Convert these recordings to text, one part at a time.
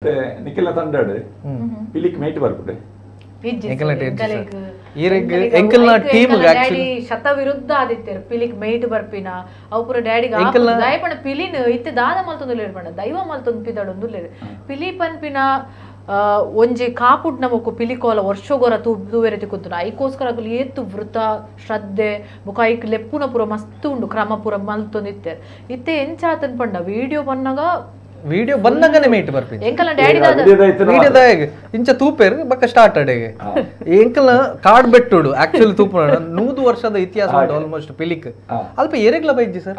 ನಿಖಿಲ ತಂಡಾಡು ಪಿಲಿಕ್ mate ಬರ್ಪುಡೆ ಎಂಕಲ್ನ team daddy ಶತ ವಿರುದ್ಧ ಆದಿತ್ಯರು ಪಿಲಿಕ್ mate ಬರ್ಪಿನ ಅವು ಪೂರ ಡ್ಯಾಡಿಗೆ ದಯಪಣ ಪಿಲಿನ ಇತ್ತೆ ದಾದ ಮಲ್ತೊಂದುಲ್ಲೇರು ಪಂಡ ದೈವ ಮಲ್ತೊಂದು ಪಿದಡೊಂದುಲ್ಲೇರು ಪಿಲಿ ಪನ್ಪಿನ ಒಂಜಿ ಕಾಪುಡ್ ನಮಕು ಪಿಲಿಕೋಲ ವರ್ಷಗೋರ ತೂವೆರೆ ತಿಕ್ಕುಂತು ಐಕೋಸ್ಕರ ಅಗಲು ಏತು ವೃತ ಶ್ರದ್ಧೆ ಬೊಕ ಐಕ್ ಲೆಪ್ಪುನ ಪೂರ ಮಸ್ತ್ ಉಂಡು ಕ್ರಮ ಪೂರ ಮಲ್ತೊಂದಿತ್ತೆ ಇತ್ತೆ ಎಂಚಾತನ್ ಪಂಡ ವಿಡಿಯೋ ಬನ್ನಗ ವಿಡಿಯೋ ಬಂದಂಗನೆ ಮೇಟ್ ಬರ್ಪಿನ ಎಂಕಲ್ನ ಡ್ಯಾಡಿ ದಾದ ವಿಡಿಯೋದಾಗ ಇಂಚ ತೂಪೇರ್ ಬಕ್ಕ ಸ್ಟಾರ್ಟ್ ಅಡೆಗೆ ಎಂಕಲ್ನ ಕಾರ್ಡ್ ಬೆಟ್ಟುಡು ಆಕ್ಚುಲಿ ತೂಪುನ 100 ವರ್ಷದ ಇತಿಹಾಸ ಉಂಟು ಆಲ್ಮೋಸ್ಟ್ ಪಿಲಿಕ್ ಅಲ್ಪ ಎರೆಗ್ಲ ಬೈಜಿ ಸರ್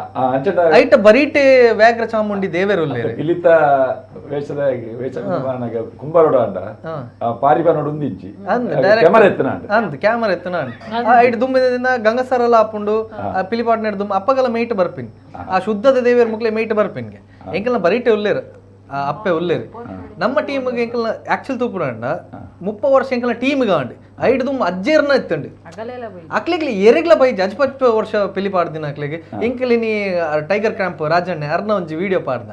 ಐಟ ಬರೀಟೆ ವ್ಯಾಘ್ರ ಚಾಮುಂಡಿ ದೇವೇರು ಉಲ್ಲೇರು ಪಿಲಿತ ವೇಷದ ವೇಷ ಕುಂಬಾರೋಡ ಅಂಡ ಪಾರಿಬಾನೋಡು ಉಂದಿಜ್ಜಿ ಕ್ಯಾಮರಾ ಎತ್ತನ ಅಂದ್ ಕ್ಯಾಮರಾ ಎತ್ತನ ಐಟ್ ದುಮ್ಮಿನ ಗಂಗಸರಲ ಆಪುಂಡು ಪಿಲಿಪಾಟ್ನ ದುಮ್ಮ ಅಪ್ಪಗಲ ಮೇಟ್ ಬರ್ಪಿನ್ ಆ ಶುದ್ಧದ ದೇವೇರ್ ಮುಕ್ಲೆ ಮೇಟ್ ಬರ್ಪಿನ್ಗೆ ಎಂಕಲ್ನ ಬರೀಟೆ ಉಲ್ಲೇರು ಅಪ್ಪೆ ಉಲ್ಲೇರು ನಮ್ಮ ಟೀಮ್ಗೆ ಎಂಕಲ್ನ ಆಕ್ಚುಲ್ ತೂಪುನಂಡ 30 ವರ್ಷ ಎಂಕಲ್ನ ಟೀಮ್ಗೆ ಅಂಡ್ ಐಟ್ ದುಮ್ಮ ಅಜ್ಜೇರ್ನ ಇತ್ತಂಡು ಅಕ್ಲಿಗ್ಲಿ ಎರೆಗ್ಲ ಬೈಜಿ ಅಜ್ಪತ್ತು ವರ್ಷ ಪಿಲಿ ಪಾಡ್ದಿನ ಅಕ್ಲಿಗೆ ಎಂಕಲಿನಿ ಟೈಗರ್ ಕ್ಯಾಂಪ್ ರಾಜಣ್ಣ ಅರ್ನ ಒಂಜಿ ವಿಡಿಯೋ ಪಾಡ್ದ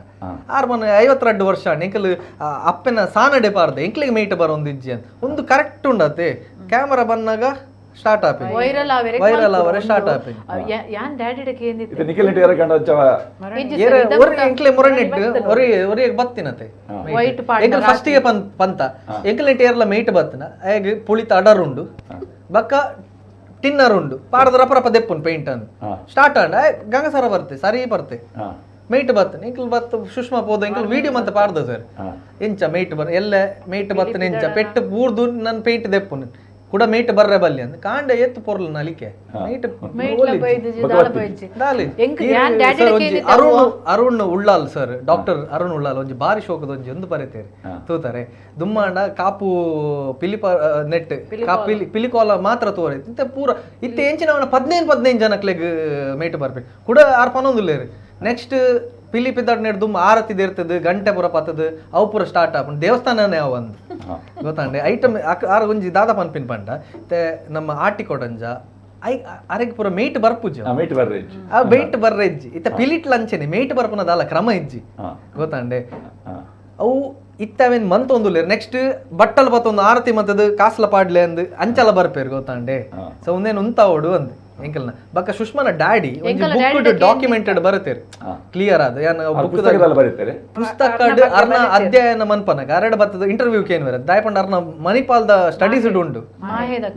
ಆರ್ ಮನ 52 ವರ್ಷ ಎಂಕಲ್ ಅಪ್ಪೆನ ಸಾನಡೆ ಪಾಡ್ದ ಎಂಕ್ಲಿಗೆ ಮೇಟ್ ಬರೋಂದಿಜ್ಜಿ ಅಂತ ಒಂದು ಕರೆಕ್ಟ್ ಉಂಡತೆ ಕ್ಯಾಮರಾ ಬಂದಾಗ ಸ್ಟಾರ್ಟ್ ಆಪಿ ವೈರಲ್ ಆವರೆ ವೈರಲ್ ಆವರೆ ಸ್ಟಾರ್ಟ್ ಆಪಿ ಯಾನ್ ಡ್ಯಾಡಿ ಕೇಂದಿತ್ತು ಇದು ನಿಖಿಲ್ ನೆಟ್ ಯಾರ ಕಂಡ ಚವ ಒರಿ ಎಂಕ್ಲೆ ಮೊರನೆಟ್ ಒರಿ ಒರಿ ಬತ್ತಿನತೆ ವೈಟ್ ಪಾಡ್ ಎಂಕಲ್ ಫಸ್ಟ್ ಗೆ ಪಂತ ಎಂಕಲ್ ನೆಟ್ ಏರ್ಲ ಮೇಟ್ ಬತ್ತಿನ ಆಗ ಪುಳಿತ ಅಡರ್ ಉಂಡು ಬಕ್ಕ ಟಿನ್ನರ್ ಉಂಡು ಪಾಡದ ರಪ ರಪ ದೆಪ್ಪುನ್ ಪೇಂಟ್ ಅನ್ ಸ್ಟಾರ್ಟ್ ಆಂಡ ಗಂಗಸರ ಬರ್ತೆ ಸರಿ ಬರ್ತೆ ಮೇಟ್ ಬತ್ತನ ಎಂಕಲ್ ಬತ್ತ ಸುಷ್ಮಾ ಪೋದ ಎಂಕಲ್ ವಿಡಿಯೋ ಮಂತ ಪಾಡ್ದ ಸರ್ ಎಂಚ ಮೇಟ್ ಬರ್ ಎಲ್ಲ ಮೇಟ್ ಬತ್ತನ ಎಂಚ ಪೆಟ್ಟು ಬೂರ್ದು ನನ್ ಪೇಂಟ್ ದೆಪ್ಪುನ್ ಕೂಡ ಮೇಟ್ ಬರ್ರೆ ಬಲ್ಲಿ ಅಂತ ಕಾಂಡ ಎತ್ತು ಪೊರ್ಲು ನಲಿಕೆ ಮೇಟ್ ಅರುಣ್ ಅರುಣ್ ಉಳ್ಳಾಲ್ ಸರ್ ಡಾಕ್ಟರ್ ಅರುಣ್ ಉಳ್ಳಾಲ್ ಒಂಜಿ ಬಾರಿ ಶೋಕದ ಒಂಜಿ ಒಂದು ಬರೀತೇರಿ ತೂತಾರೆ ದುಮ್ಮಾಂಡ ಕಾಪು ಪಿಲಿಪ ನೆಟ್ ಪಿಲಿಕೋಲ ಮಾತ್ರ ತೋರೆ ಇತ್ತೆ ಪೂರ ಇತ್ತೆ ಎಂಚಿನ 15 ಜನಕ್ಲೆಗ್ ಮೇಟ್ ಬರ್ಬೇಕು ಕೂಡ ಆರ್ ಪನೊಂದುಲ್ಲೇರು ನೆಕ್ಸ್ಟ್ ಪಿಲಿ ಪಿದಾಡ್ ನೆಡ್ ದುಮ್ಮ ಆರತಿ ಇರ್ತದೆ ಗಂಟೆ ಪೂರ ಪತ್ತದ ಅವು ಪೂರ ಸ್ಟಾರ್ಟ್ ಆಪುಂಡು ದೇವಸ್ಥಾನನೇ ಅವು ಒಂದು ಗೊತ್ತಾಂಡೆ ಐಟಮ್ ಆರ್ ಒಂಜಿ ದಾದ ಪನ್ಪಿನ್ ಪಂಡ ಇತ್ತೆ ನಮ್ಮ ಆಟಿ ಕೊಡಂಜ I ಅರೆಗ್ ಪೂರ ಮೇಟ್ ಬರ್ಪುಜಿ ಮೇಟ್ ಬರ್ರೆಜ್ಜಿ ಆ ಮೇಟ್ ಬರ್ರೆಜ್ಜಿ ಇತ್ತೆ ಪಿಲಿಟ್ ಲಂಚನೆ ಮೇಟ್ ಬರ್ಪುನದಾಲ ಕ್ರಮ ಇಜ್ಜಿ ಗೊತ್ತಾಂಡೆ ಅವು ಇತ್ತೆ ಅವೇನ್ ಮಂತೊಂದುಲ್ಲೇರು ನೆಕ್ಸ್ಟ್ ಬಟ್ಟಲ್ ಬತ್ತೊಂದು ಆರತಿ ಮಂತದ ಕಾಸ್ಲ ಪಾಡ್ಲೆ ಅಂದ್ ಅಂಚಲ ಬರ್ಪೇರು ಗೊತ್ತಾಂಡೆ ಸೊ ಒಂದೇನು ಉಂತಾವೋಡು ಅಂದ್ ಎಂಕಲ್ನ ಬಕ್ಕ ಸುಷ್ಮಾನ ಡ್ಯಾಡಿ ಒಂಜಿ ಬುಕ್ ಡಾಕ್ಯುಮೆಂಟೆಡ್ ಬರುತ್ತೇರು ಕ್ಲಿಯರ್ ಆದ ಯಾನ್ ಬುಕ್ ಬರೀತಾರೆ ಪುಸ್ತಕ ಅರ್ನ ಅಧ್ಯಯನ ಮನ್ಪನಗ ಅರಡ ಬತ್ತದ ಇಂಟರ್ವ್ಯೂ ಕೇನ್ ಬರ ದಾಯಪಂಡ ಅರ್ನ ಮಣಿಪಾಲ್ದ ಸ್ಟಡೀಸ್ ಉಂಡು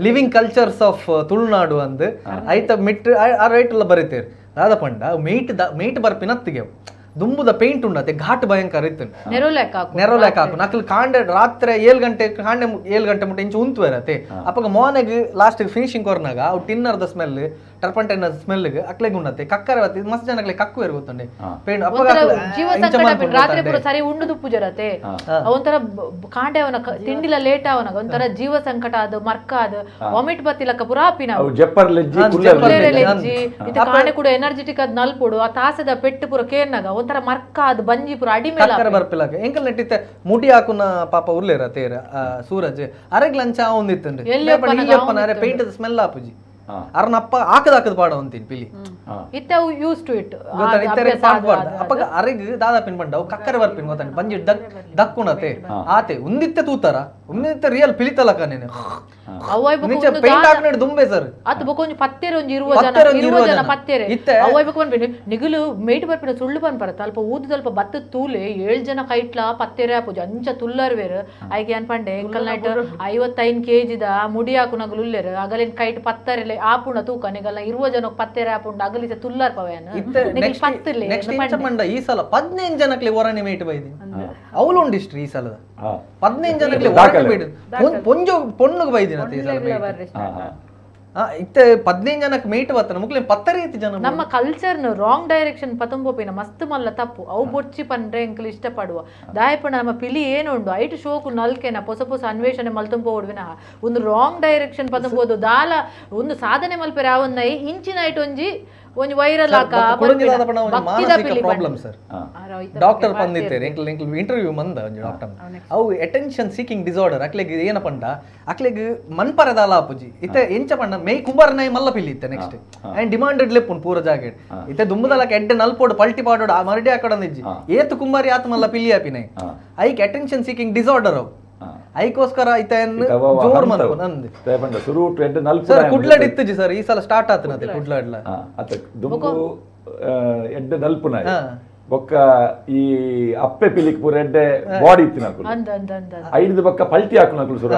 living cultures of Tulunadu ಅಂದ್ ಐತ ಮಿಟ್ ಆ ರೈಟ್ ಎಲ್ಲ ಬರೀತೇರು ದಾದ ಪಂಡ ಮೇಟ್ ಮೇಟ್ ಬರ್ಪಿನತ್ತಿಗೆ ದುಂಬುದ ಪೇಂಟ್ ಉಂಡತೆ ಘಾಟ್ ಭಯಂಕರ ಇತ್ತು ನೆರೋಲೆಕ್ ಹಾಕು ನಕಲ್ ಕಾಂಡೆ ರಾತ್ರಿ 7 ಗಂಟೆ ಕಾಂಡೆ 7 ಗಂಟೆ ಮುಟ್ಟ ಇಂಚು ಉಂತು ಇರತ್ತೆ ಅಪ್ಪಗ ಮೋನೆಗ್ ಲಾಸ್ಟ್ ಫಿನಿಶಿಂಗ್ ಕೊರ್ನಾಗ ಅವು ಟಿನ್ನರ್ದ ಸ್ಮೆಲ್ ಟರ್ಪಂಟೈನ್ ಸ್ಮೆಲ್ ಅಕ್ಲೆಗ್ ಉಂಡತೆ ಕಕ್ಕರೆ ಮಸ್ತ್ ಜನಕ್ಲೆ ಕಕ್ಕು ಇರ್ ಗೊತ್ತುಂಡೆ ಪೇಂಟ್ ಅಪ್ಪಗ ಜೀವ ಸಂಕಟ ರಾತ್ರಿ ಪೂರ ಸರಿ ಉಂಡುದು ಪೂಜರತೆ ಒಂಥರ ಕಾಂಡೆ ಅವನ ತಿಂಡಿಲ ಲೇಟ್ ಅವನಾಗ ಒಂಥರ ಜೀವ ಸಂಕಟ ಅದು ಮರ್ಕ ಅದು ವಾಮಿಟ್ ಬತ್ತಿಲಕ್ಕ ಪೂರಾ ಆಪಿನ ಇದು ಕಾಂಡೆ ಕೂಡ ಎನರ್ಜೆಟಿಕ್ ಅದ್ ನಲ್ಪುಡು ಆ ತಾಸದ ಪೆಟ್ಟು ಪೂರ ಕೇರ್ನಾಗ ಒಂಥರ ಮರ್ಕ ಅದು ಬಂಜಿ ಪೂರ ಅಡಿ ಮೇಲೆ ಕಕ್ಕರೆ ಬರ್ಪಿಲಾಕ ಎಂಕಲ್ ನೆಟ್ಟಿತ್ತೆ ಮುಡಿ ಹಾಕುನ ಪಾಪ ಉರ್ಲೇರ ತೇರ ಸೂರಜ್ ಅರೆಗ್ ಲಂಚ ಒಂದಿತ್ತಂಡ್ರಿ ಅರೆ ಪೇಂಟ್ ಸ್ಮೆಲ್ ಆಪುಜಿ ಅರ್ನಪ್ಪ ಹಾಕದ ಹಾಕದ ಪಾಡ ಅಂತೀನಿ ಪಿಲಿ ಇತ್ತೆ ಅವು use to it ಅಪ್ಪಗ ಅರೆಗ್ ದಾದಾ ಪಿನ್ ಪಂಡ ಅವು ಕಕ್ಕರೆ ಬರ್ಪಿನ್ ಗೊತ್ತಾಂಡ್ ಬಂಜಿ ದಕ್ಕುಣತೆ ಆತೆ ಉಂದಿತ್ತೆ ತೂತಾರ ಉಂದಿತ್ತೆ ರಿಯಲ್ ಪಿಲಿತಲಕ ನೇನೆ ಪೇಂಟ್ ಹಾಕ್ನೇಡ್ ದುಂಬೆ ಸರ್ ಅತ್ ಬೊಕ ಒಂಜಿ ಪತ್ತೆರೆ ಒಂಜಿ 20 ಜನ ಪತ್ತೆರೆ ಅವ್ವ ಬೊಕ ಪನ್ಪಿನಿ ನಿಗುಲು ಮೇಟ್ ಬರ್ಪಿನ ಸುಳ್ಳು ಪನ್ಪರ ತಲ್ಪ ಊದು ತಲ್ಪ ಬತ್ತ ತೂಲೆ 7 ಜನ ಕೈಟ್ಲ ಪತ್ತೆರೆ ಆಪುಜಿ ಅಂಚ ತುಲ್ಲರ್ವೇರು ಐಗೆ ಅನ್ ಪಂಡೆ ಎಂಕಲ್ ನೈಟ್ 55 ಕೆಜಿದ ಮುಡಿ ಹಾಕುನಗುಲು ಉಲ್ಲೇರು ಅಗಲಿನ ಕೈಟ್ ಪತ್ತರೆಲೆ ಆಪುಣ ತೂಕ ನಿಗಲ್ಲ 20 ಜನ ಪತ್ತೆರೆ ಆಪುಂಡು ಅಗಲಿಸ ತುಲ್ಲರ್ ಪವೇನ ಪತ್ತಿರ್ಲೆ ನೆಕ್ಸ್ಟ್ ಪಂಡ ಈ ಸಲ 15 ಜನಕ್ಲೆ ಒರನೆ ಮೇಟ್ ಬೈದಿ ಅವಳು ಉಂಡಿಷ್ಟ್ರಿ ಈ ಸಲದ 15 ಜನಕ್ಲೆ ಒರನೆ ಮೇಟ್ ಪೊಂಜೋ ಪೊಣ್ಣುಗ್ ಬೈದಿನ ಈ ಸಲ ಮೇಟ್ ಇತ್ತೆ 15 ಜನಕ್ಕೆ ಮೇಟ್ ಬತ್ತನ ಮುಕ್ಲೆ 10 ರೀತಿ ಜನ ನಮ್ಮ culture wrong direction ಪತಂಬೋಪಿನ ಮಸ್ತ್ ಮಲ್ಲ ತಪ್ಪು ಅವು ಬೊಚ್ಚಿ ಪಂಡ್ರೆ ಎಂಕಲ್ ಇಷ್ಟಪಡುವ ದಾಯಪಣ ನಮ್ಮ ಪಿಲಿ ಏನು ಉಂಡು ಐಟು ಶೋಕು ನಲ್ಕೆನ ಪೊಸ ಪೊಸ ಅನ್ವೇಷಣೆ ಮಲ್ತಂಬೋಡು ವಿನಃ ಒಂದು ರಾಂಗ್ ಡೈರೆಕ್ಷನ್ ಪತಂಬೋದು ದಾಲ ಒಂದು ಸಾಧನೆ ಮಲ್ಪೆರೆ ಅವನ್ನ ಇಂಚಿನ ಐಟು ಒಂಜಿ ಒಂಜಿ ವೈರಲ್ ಆಕ ಮಾನಸಿಕ ಪ್ರಾಬ್ಲಮ್ ಸರ್. ಡಾಕ್ಟರ್ ಬಂದಿತ್ತೇರೆ ಎಂಕ್ಲ ಎಂಕ್ಲ ಇಂಟರ್ವ್ಯೂ ಮಂದ ಒಂಜಿ ಡಾಕ್ಟರ್ ಅವು ಅಟೆನ್ಷನ್ ಸೀಕಿಂಗ್ ಡಿಸಾರ್ಡರ್ ಅಕ್ಲೆಗ್ ಏನ ಪಂಡ ಅಕ್ಲೆಗ್ ಮನ್ಪರದಾಲ ಆಪುಜಿ ಇತ್ತೆ ಎಂಚ ಪಂಡ ಮೇ ಕುಂಬಾರನಾಯಿ ಮಲ್ಲ ಪಿಲಿ ಇತ್ತೆ ನೆಕ್ಸ್ಟ್ ಅಂಡ್ ಡಿಮಾಂಡೆಡ್ ಲೆಪ್ಪುನ್ ಪೂರ ಜಾಗೆಡ್ ಇತ್ತೆ ದುಂಬುದಲಕ ಎಡ್ಡೆ ನಲ್ಪೋಡು ಪಲ್ಟಿ ಪಾಡೋಡು ಆ ಮರಡಿ ಆಕಡಂದಿಜ್ಜಿ ಏತು ಕುಂಬಾರಿ ಆತ ಮಲ್ಲ ಪಿಲಿ ಆಪಿನೈ ಐಕ್ ಅಟೆನ್ಷನ್ ಸೀಕಿಂಗ್ ಡಿಸಾರ್ಡರ್ ಅವು ಐಕೋಸ್ಕರ ಇತ್ತೆ ಜೋರ್ ಮನ್ಪುನ ಅಂದ್ ಸರ್ ಕುಡ್ಲಡ್ ಇತ್ತುಜಿ ಸರ್ ಈ ಸಲ ಸ್ಟಾರ್ಟ್ ಆತನತೆ ಕುಡ್ಲಡ್ಲ ಅತ್ತ ದುಂಬು ಎಡ್ಡೆ ನಲ್ಪುನಾಯಿ ಬೊಕ್ಕ ಈ ಅಪ್ಪೆ ಪಿಲಿಕ್ ಪೂರ ಎಡ್ಡೆ ಬಾಡಿ ಇತ್ತಿನಕುಲು ಐದು ಬೊಕ್ಕ ಪಲ್ಟಿ ಹಾಕುನಕುಲು ಸುರ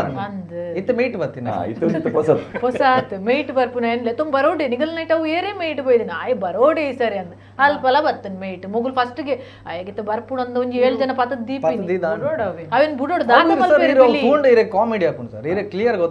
ಇತ್ತೆ ಮೇಟ್ ಬತ್ತಿನ ಇತ್ತೆ ಹೊಸತ್ ಹೊಸಾತ್ ಮೇಟ್ ಬರ್ಪುನ ಎನ್ಲೆ ತುಂಬ ಬರೋಡೆ ನಿಗಲ್ ನೈಟ್ ಅವು ಏರೇ ಮೇಟ್ ಪೋಯ್ದಿನ ಆಯ್ ಬರೋಡೆ ಈ ಸರಿ ಅಂದ್ ಅಲ್ಪಲ ಬತ್ತನ್ ಮೇಟ್ ಮುಗುಲ್ ಫಸ್ಟ್ ಗೆ ಆಯಗಿತ್ತ ಬರ್ಪುಣ ಅಂದ ಒಂಜಿ 7 ಜನ ಪತ್ತ ದೀಪ ಅವೇನ್ ಬುಡೋಡು ದಾದ ಕಾಮಿಡಿ ಹಾಕೊಂಡು ಸರ್ ಇರೆ ಕ್ಲಿಯರ್ ಗೊತ್ತ.